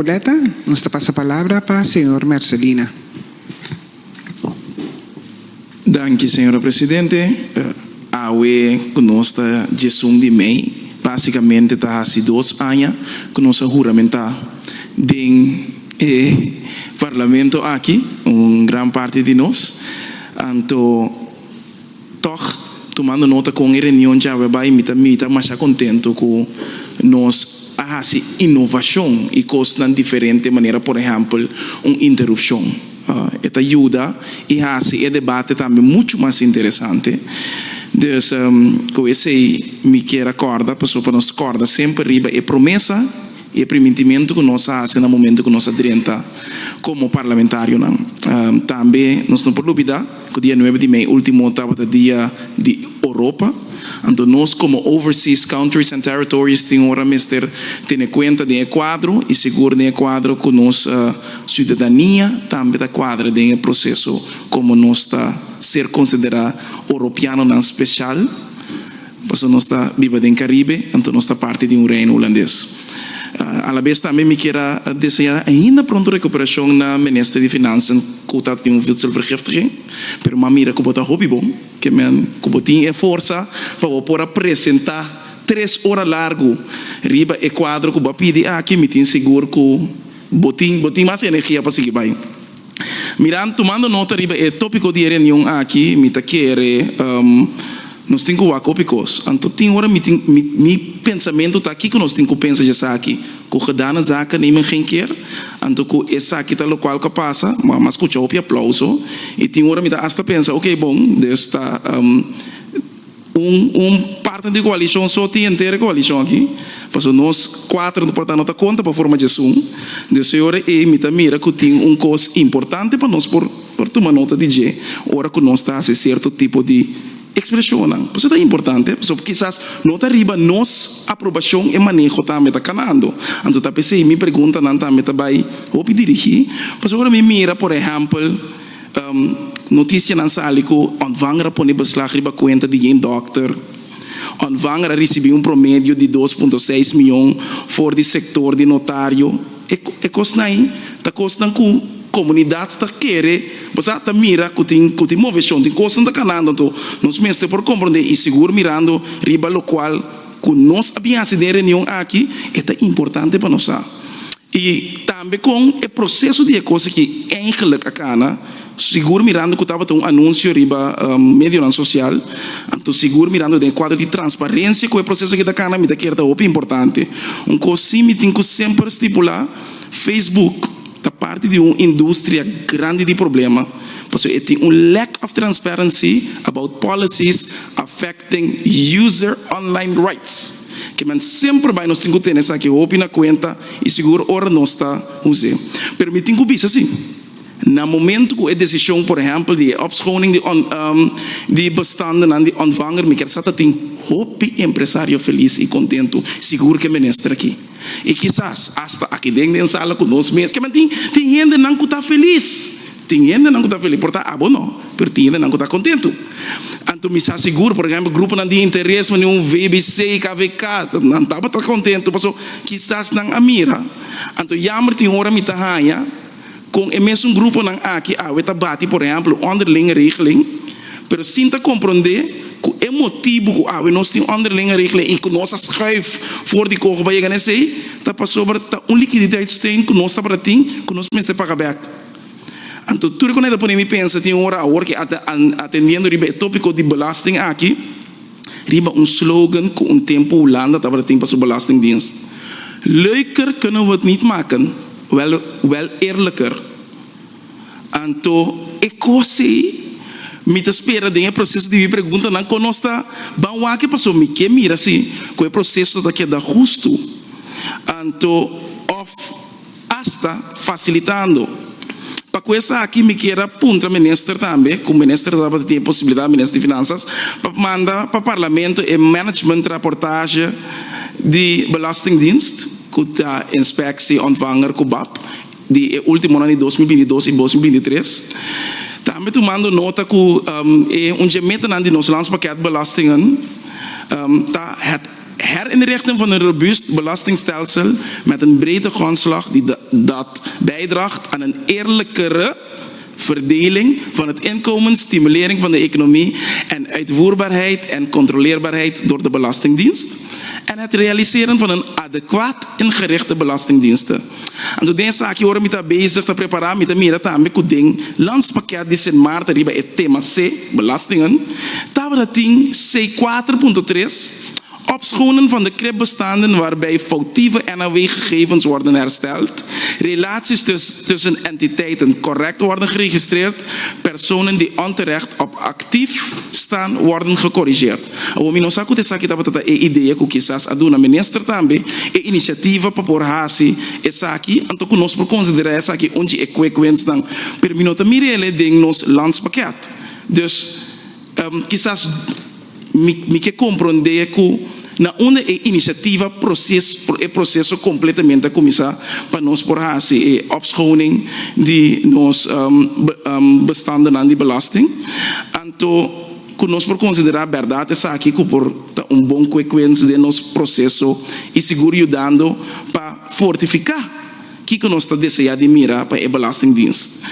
Coleta, nos ta pasa palabra pa señor Mercelina. Danki, señora presidente. Awe ku nos ta diesun di mei, básikamente ta hasi dos aña ku nos a huramentá den e parlamento aki, un gran parti di nos. Anto Tòg, tumando nota kon e reunion djawe bai, mi ta mi ta masha kontentu ku nos a hasi inovashon i kosnan diferente manera por ehèmpel un interupshon. E ta yuda i hasi e debate tambe muchu mas interesante. Dus, ku esei mi kier a kòrda pasobra pa nos kòrda semper riba e promesa i e primintimentu ku nos a hasi na momentu ku nos a drenta komo parlamentarionan. Tambe nos no por lubidá ku dia nuebe di mei último tabata dia di Oropa, anto nos komo Overseas Countries and Territories tin ora mester tene kuenta den e kuadro i sigur den e kuadro ku nos siudadania tambe ta kuadra den e proseso komo nos ta ser konsiderá Oropianonan speshal. Pasobra nos ta biba den Caribe, anto nos ta parti di un Reino Hulandes. Alabes tambe mi kier a desea ainda pronto recuperacion na Minister di Finansen cu ta tin un voedselvergiftiging, pero m'a mira cu bo ta hopi bon, ke men cu bo tin e forsa pa bo por a presenta tres ora largo riba e cuadro cu bo a pidi aki, mi tin sigur cu bo tin bo tin mas energia pa sigui bay. Mirando, tumando nota riba e tópiko di e reunion aki, mi ta kere nos tin ku wak hopi kos. Anto tin ora mi tin, mi, mi pensamentu ta kiko nos tin ku pensa dje esaki, ku gedane zaken nemen geen keer, anto ku esaki ta lokual ku a pasa, ma mi a skucha hopi aplouso, i tin ora mi ta asta pensa, oke bon, dus ta. Un un partner di koalishon so tin henter e koalishon aki, pasobra nos kuater por ta no ta konta pa forma djesun. Dus e ora ei mi ta mira ku tin un kos importante pa nos por por tuma nota di dje ora ku nos ta hasi sierto tipo di ekspreshonnan. Pasobra ta importante, pasobra kisas no ta riba nos aprobashon e maneho tambe ta kanando. Anto ta p'esei mi preguntanan tambe ta bai hopi dirigí, pasobra ora mi mira por ehèmpel, Notisianan sali ku Ontvanger a pone beslag riba kuenta di yen dòkter. Ontvanger a risibí un promedio di dos punto seis mion for di sektor di notario. E kosnan ei ta kosnan ku komunidat ta kere, bo sa, ta mira ku tin ku tin moveshon, tin kosnan ta kanando. Anto nos mester por komprondé i sigur mirando riba lokual ku nos a bin hasi den e reunion aki, e ta importante pa nos sa. I tambe kon e proseso di e kos aki eigenlik a kana, sigur mirando ku tabata un anunsio riba medionan sosial, anto sigur mirando den e kuadro di transparensia ku e proseso aki ta kana, mi ta kere ta hopi importante. Un kos si mi tin ku semper stipulá, Facebook ta parti di un industria grandi di problema, pasobra e tin un lack of transparency about policies affecting user online rights. Ke men semper bai nos tin ku tene esaki hopi na kuenta i sigur ora nos ta us'é. Pero mi tin ku bisa si, na momento ku e desishon por ehèmpel di e opschoning di di bestandennan di ontvanger mi kier sa ta tin hopi empresario felis i kontentu sigur ku e minister aki. I kisas asta aki den den sala ku nos mes ke men tin tin hendenan ku ta felis. Tin hendenan ku ta feliz, por ta abo no, pero tin hendenan ku ta kontentu. Anto mi sa sigur, por ehempel, gruponan di interes manera un VBC, KVK, nan tabata kontentu pasobra kisas nan a mira. Anto yammer tin ora mi ta haña kon e mesun gruponan aki awe ta bati, por ehempel, un onderlinge regeling, pero sin ta komprondé ku e motibu ku awe nos tin onderlinge regeling i ku nos a schuif for di koho pa yega na esei, ta pasobra ta un liquiditeitssteun ku nos tabata tin ku nos mester paga bèk. Anto tur ku nan ta pone mi pensa tin ora awor ke atendiendo riba e topiko di belasting aki, riba un slogan ku un tempu Hulanda tabata tin pa su belastingdienst, Leuker kunnen we het niet maken, wel wel eerlijker. Anto e kos ei mi ta spera den e proseso di mi preguntanan kon nos ta ban wak pasobra mi ke mira si ku e proseso ta keda hustu. Anto òf. Asta fasilitando. Pa ku esaki mi kier a puntra minister tambe, ku minister tabata tin e posibilidat, minister di Finansas, pa manda pa parlamento e management raportage di Belastingdienst, ku ta inspectie ontvanger ku bap, di e ultimonan di 2022 i 2023. Tambe tumando nota ku e un dje metanan di nos Landspakket Belastingen ta het. Herinrichting van een robuust belastingstelsel met een brede grondslag die dat bijdraagt aan een eerlijkere verdeling van het inkomen, stimulering van de economie en uitvoerbaarheid en controleerbaarheid door de Belastingdienst en het realiseren van een adequaat ingerichte belastingdiensten. Anto den esaki ora mi ta bezig ta prepará mi ta mira tambe ku den landspakket di Sint Maarten riba e tema C, belastingen, tabata tin C 4.3, Opschonen van de kripbestanden waarbij foutieve NAW-gegevens worden hersteld, relaties tussen entiteiten correct worden geregistreerd, personen die onterecht op actief staan worden gecorrigeerd. Awor mi no sa ku ta esaki tabata ta e idea ku kisas a duna minister tambe e inisiativa pa por hasi esaki, anto ku nos por konsiderá esaki un di e quick winsnan, pero mi no ta mir'ele den nos landspakket. Dus kisas Mi mi ke komprondé ku na unda e inisiativa proses e proseso kompletamente a kuminsá pa nos por hasi e opschoning di nos bestandennan di belasting. Anto ku nos por konsiderá bèrdat esaki ku por ta un bon quick wins den nos proseso i sigur yudando pa fortifiká kiko nos ta deseá di mira pa e belastingdienst.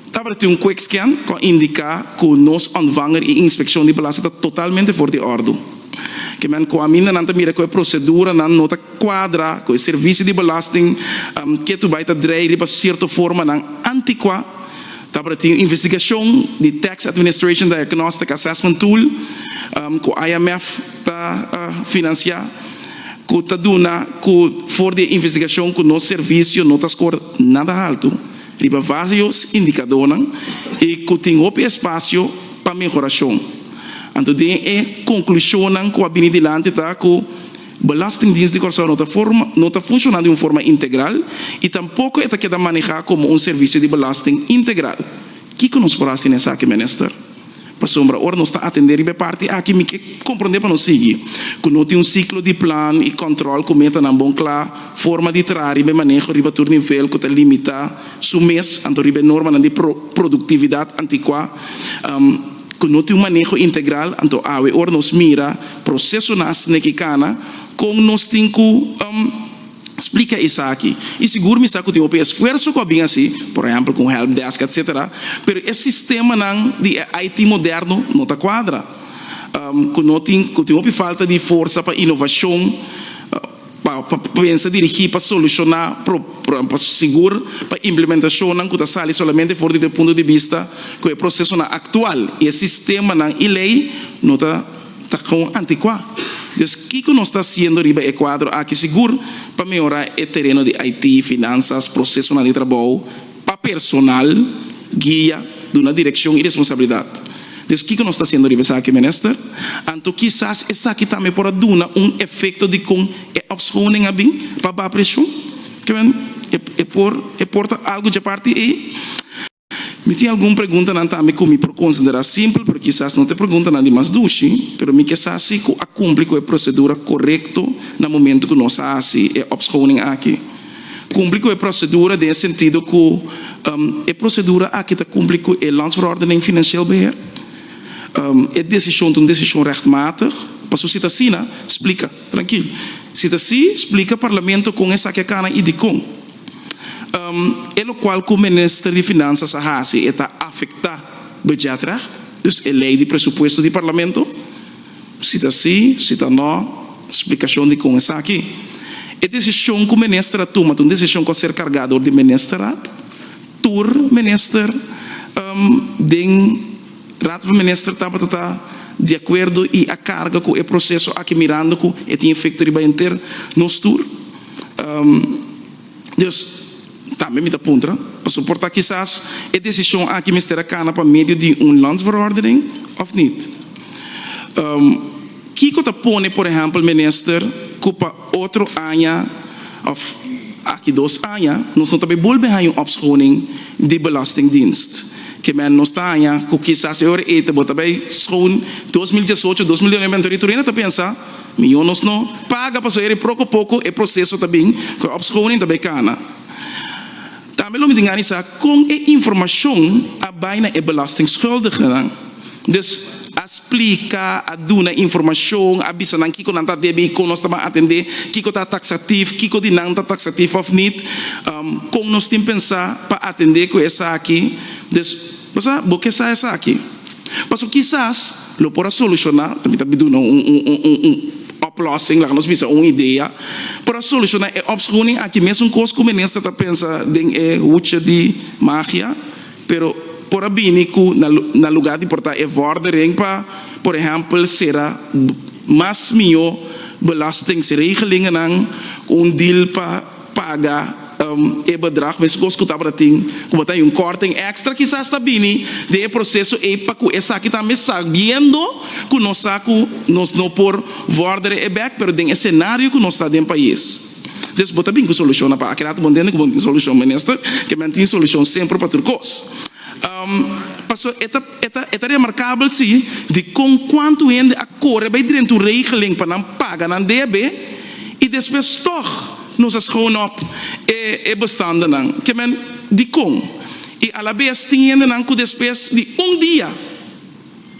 Tabata tin un quick scan cu a indica cu nos ontvanger y inspeccion di belasting ta totalmente for di ordo. Ke men cu aminda nan ta mira cu e proceduranan no ta cuadra cu e servicio di belasting ketu bay ta drei riba cierto formanan anticua. Tabata tin un investigacion di Tax Administration Diagnostic Assessment Tool cu IMF ta financia cu ta duna cu for di e investigacion cu nos servicio no ta score nada halto. Riba varios indikadónan i ku tin hopi espasio pa mehorashon. Anto den e konklushonnan ku a bini dilanti ta ku Belastingdienst di Kòrsou no ta forma no ta funshoná di un forma integral i tampoko e ta keda manehá komo un servisio di belasting integral. Kiko nos por hasi na esaki, Minister? Pasobra ora nos ta atendé riba e parti aki mi ke komprondé pa nos sigui ku no tin un siklo di plan i kòntròl ku metanan bon kla, forma di traha riba e maneho riba tur nivel ku ta limitá su mes anto riba e normanan di produktividat antikuá, ku no tin un maneho integral. Anto awe ora nos mira prosesonan asina ki kana kon nos tin ku. Splika esaki. I sigur mi sa ku tin hopi esfuerso ku a bin hasi, por ehèmpel ku un helpdesk etsetera, pero e sistemanan di e IT moderno no ta kuadra. Ku no tin ku tin hopi falta di forsa pa inovashon, pa pa pensa dirigí pa solushoná pro pa sigur pa implementashonnan ku ta sali solamente for di e punto di bista ku e prosesonan aktual i e sistemanan i lei no ta Ta kon antikuá. Dus kiko nos ta hasiendo riba e kuadro aki sigur pa mehorá e tereno di IT, finansas, prosesonan di trabou, pa personal, guia, duna direkshon i responsabilidat. Dus kiko nos ta hasiendo riba esaki, Minister? Anto kisas esaki tambe por a duna un efekto di kon e opschoning a bin pa baha preshon? Ke men e por e por ta algu dje parti ei? Mi tin algun preguntanan tambe ku mi por konsiderá simpel, pero kisas no ta e preguntanan di mas dushi, pero mi ke sa si ku a kumpli ku e prosedura korekto na momentu ku nos a hasi e opschoning aki. Kumpli ku e prosedura den e sentido ku e prosedura aki ta kumpli ku e Landsverordening Financieel Beheer. E desishon ta un desishon rechtmatig, pasobra si ta asina, splika, trankil. Si ta si, splika Parlamento kon esaki a kana i dikon. E lokual ku Minister di Finansas a hasi e ta afektá budgetrecht, dus e lei di presupuesto di Parlamento? Si ta sí, si ta nò, splikashon dikon esaki. E desishon ku Minister a tuma ta un desishon ku a ser kargá dor di Ministerraad. Tur Minister den Raad van Minister tabata ta di akuerdo i a karga ku e proseso aki mirando ku e tin efekto riba henter nos tur. Dus, tambe mi ta puntra, pasobra por ta kisas e desishon aki mester a kana pa medio di un landsverordening òf nit? Kiko ta pone, por ehèmpel, minister, ku pa otro aña òf aki dos aña nos no ta bai bolbe haña un opschoning di Belastingdienst? Ke men nos ta haña ku kisas e ora ei ta bo ta bai schoon 2018, 2019, anto tur hende ta pensa, Mihó nos no paga pasobra eri proko poko e proseso ta bin ku e opschoning ta bai kana. Tambe lo mi tin gana di sa kon e informashon a bai na e belastingschuldigenan. Dus a. splika, a duna informashon, a bisa nan kiko nan ta debe i kon nos ta ban atendé, kiko ta taksatif, kiko di nan ta taksatif òf nit, kon nos tin pensá pa atendé ku esaki. Dus, bo sa, bo ke sa esaki. Pasobra kisas lo por a solushoná, mi ta duna un un un un un oplossing, laga nos bisa un idea, por a solushoná e opschoning aki mesun kos ku minister ta pensa den e hucha di magia. Pero por a bini ku na na lugá di por ta e vordering pa, por ehèmpel, sera mas mihó belastingsregelingennan ku un deal pa paga e bedrag meskos ku tabata tin ku bo ta hay un korting èkstra kisas ta bini den e proseso ei pa ku esaki tambe sabiendo ku nos sa ku nos no por vordere e bèk pero den e senario ku nos ta den pais. Dus bo ta bin ku solushon na pa aki rato bo ntende ku bo no tin solushon minister ke men tin solushon semper pa tur kos. Pasobra e ta e ta e ta remarkabel si dikon kuantu hende a kore bai drenta un regeling pa nan paga nan debe i despues tòg nos a schoon op e e bestandennan ke men dikon i alabes tin hendenan ku despues di un dia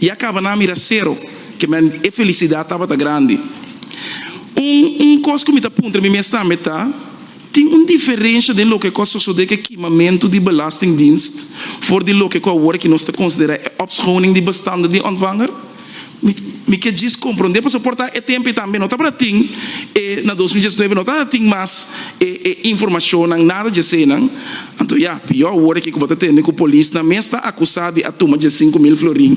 Ya caba nan a mira cero, ke men e felicidad tabata grandi. Un un cos cu mi ta puntra mi mes tambe ta, tin un diferencia den loke cu a sosode cu e kimamento di Belastingdienst for di loke cu awor aki nos ta considera e opschoning di bestanden di ontvanger? Mi mi ke djis comprende pasobra por ta e tempo ei tambe no tabata tin e na 2019 no tabata tin mas e e informacionnan nada djeseinan. Anto ya, pió awor aki ku bo ta tende ku polisnan mes ta akusá di a tuma 15,000 florin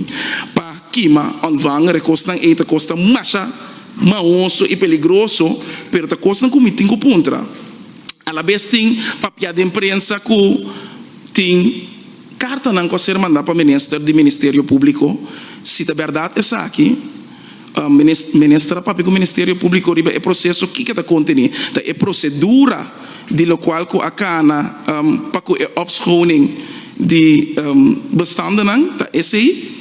pa kima ontvanger. E kosnan ei ta kosta masha mahoso i peligroso, pero ta kosnan ku mi tin ku puntra. Alabes tin papiá den prensa ku tin kartanan ku a ser mandá pa minister di Ministerio Públiko. Si ta bèrdat esaki, Minister a papia ku Ministerio Públiko riba e proseso kiko ta kontení ta e prosedura di lokual ku a kana pa ku e opschoning di bestandennan ta esei.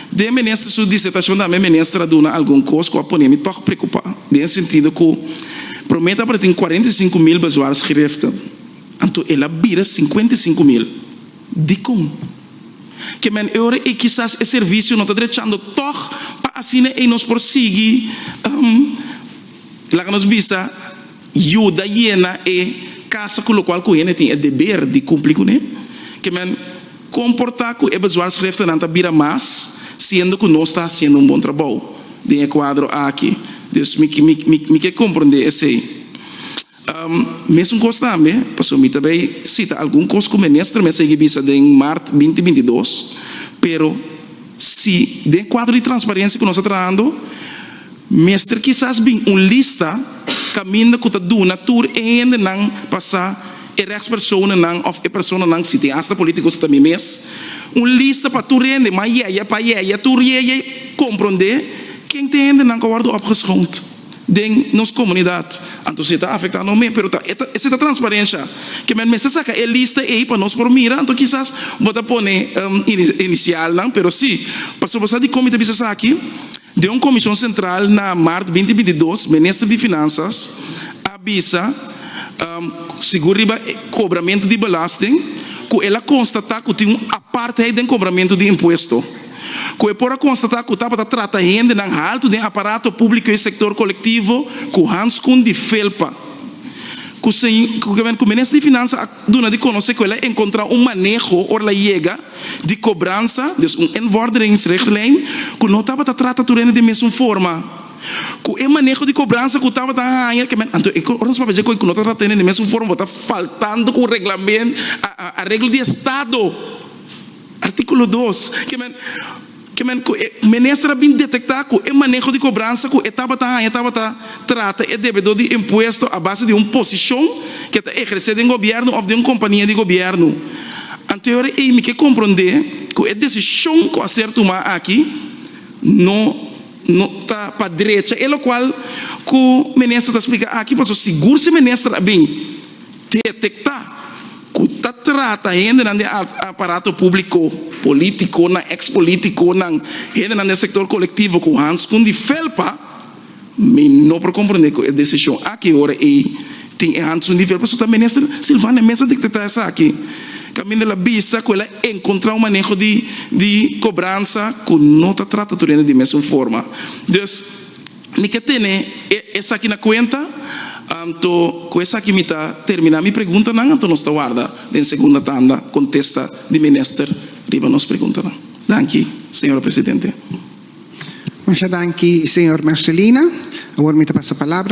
Den minister su disertashon tambe minister a duna algun kos ku a pone mi tòg preokupá den e sentido ku promé tabata tin 45,000 bezwaarschriften anto el a bira 55,000. Dikon? Ke men e ora ei kisas e servisio no ta drechando tòg pa asina ei nos por sigui, laga nos bisa, yuda yena e kasa ku lokual ku hende tin e deber di kumpli kuné. Ke men komportá ku e bezwaarschriftennan ta bira mas siendo ku nos ta hasiendo un bon trabou den e kuadro aki. Dus mi mi ke komprondé esei. Mesun kos tambe, pasobra mi ta bay sita algun kos ku minister mi a sigui bisa den mart 2022, pero si den kuadro di transparensia ku nos ta trahando, mester kisas bin un lista kaminda ku ta duna tur e hendenan pasá, e rechtspersonennan òf e personanan, si tin asta polítiko si ta mi mes, un lista pa tur hende, mas yeye pa yeye, tur yeye komprondé ken ta e hendenan ku a wòrdu opgeschoond. Den nos komunidat. Anto si e ta afektá nos mes, pero ta e ta esei ta transparensha. Ke men mester saka e lista ei pa nos por mira, anto kisas bo ta pone inisialnan, pero si, pasobra bo sa dikon mi ta bisa esaki? Den un komishon sentral na mart 2022, minister di Finansas a bisa sigur riba e kobramentu di belasting ku el a konstatá ku tin un apartheid den kobramentu di impuesto. Ku e por a konstatá ku tabata trata hendenan haltu den aparato públiko i sektor kolektivo ku hanskun di felpa. Ku ku Minister di Finansa a duna di konosé ku el a enkontrá un maneho ora el a yega di kobransa, dus un invorderingsrichtlijn, ku no tabata trata tur hende den mesun forma. Ku e maneho di kobransa ku tabata haña, anto ora nos papia dje ku no ta trata hende den mesun forma bo ta faltando ku reglamento, areglo di estado. Artíkulo dos, Ke men ke men ku e minister a bin detektá ku e maneho di kobransa ku e tabata haña tabata trata e debedó di impuesto a base di un posishon ku e ta ehersé den gobièrnu òf den un kompania di gobièrnu. Anto e ora ei mi ke komprondé ku e desishon ku a ser tumá aki no no ta pa drecha e lokual ku minister ta splika aki pasobra sigur si minister a bin Detektá ku ta trata hendenan den aparato públiko, polítikonan, eks-polítikonan, hendenan den sektor kolektivo ku hanskun di felpa, mi no por komprendé ku e desishon aki ora ei tin e hanskun di felpa, so ta minister Silvania mes a detektá esaki. Kaminda el a bisa ku el a enkontrá un maneho di di kobransa ku no ta trata tur hende di mesun forma. Dus, mi ke tene e esaki na kuenta. Anto ku esaki mi ta terminá mi preguntanan, anto nos ta warda den segunda tanda kontesta di minister riba nos preguntanan. Danki, señora presidente. Masha danki, señor Mercelina. Awor mi ta pasa palabra pa.